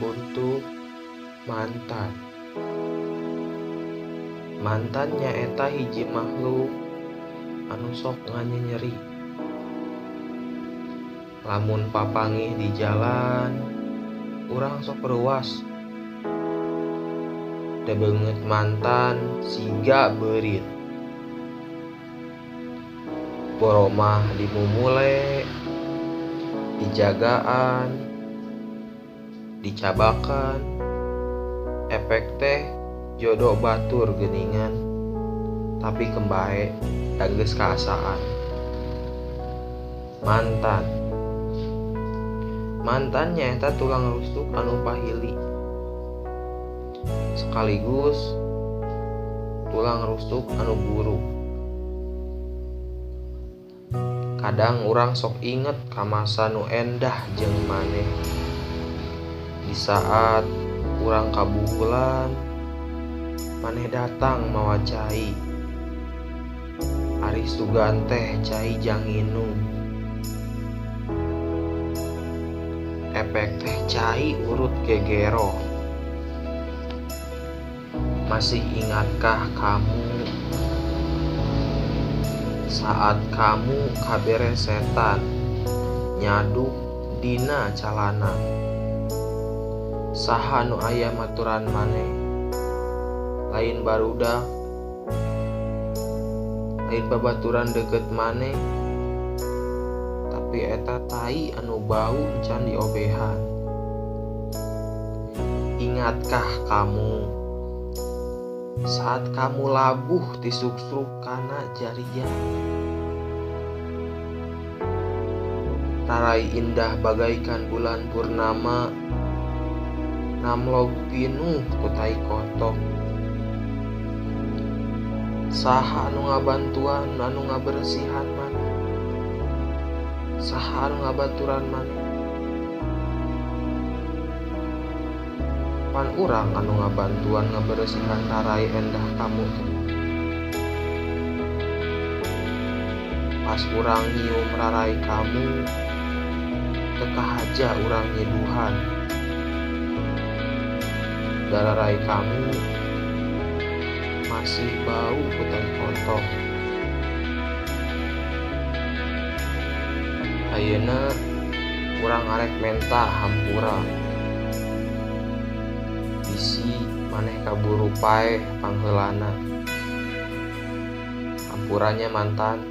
Teruntuk mantan. Mantan nyaeta hiji makhluk anu sok nganyenyeri. Lamun papanggih di jalan, urang sok reuas. Da beungeut mantan siga beurit. Boromah dimumule, dijagaan, dicabakan, efek teh jodoh batur geuningan, tapi kembae da geus kaasaan. Mantan. Mantan nyaeta tulang rusuk anu pahili, sekaligus tulang rusuk anu buruk. Kadang urang sok inget ka masa nu endah jeung maneh. Di saat urang kabuhulan, maneh datang mawa cai. Ari sugan teh cai jang nginum. Efek teh cai urut gegero. Masih ingatkah kamu saat kamu kabere setan nyaduk dina calana? Saha nu aya maturan maneh? Lain barudak, lain babaturan deukeut maneh, tapi eta tai anu bau can diobehan. Ingatkah kamu saat kamu labuh tisuksruk kana jarian? Tarai indah bagaikan bulan purnama, namlog pinuh ku tai kotok. Saha anu ngabantuan anu ngabersihan maneh? Saha anu ngabaturan maneh? Pan urang anu ngabantuan ngabersihan tarai endah kamu teh. Pas urang nyium rarai kamu, teu kahaja urang nyiduhan. Dararai kamu masih bau ku tai kotok. Ayeuna urang arek menta hampura. Bisi maneh kaburu paeh pangheulana. Hampuranya mantan.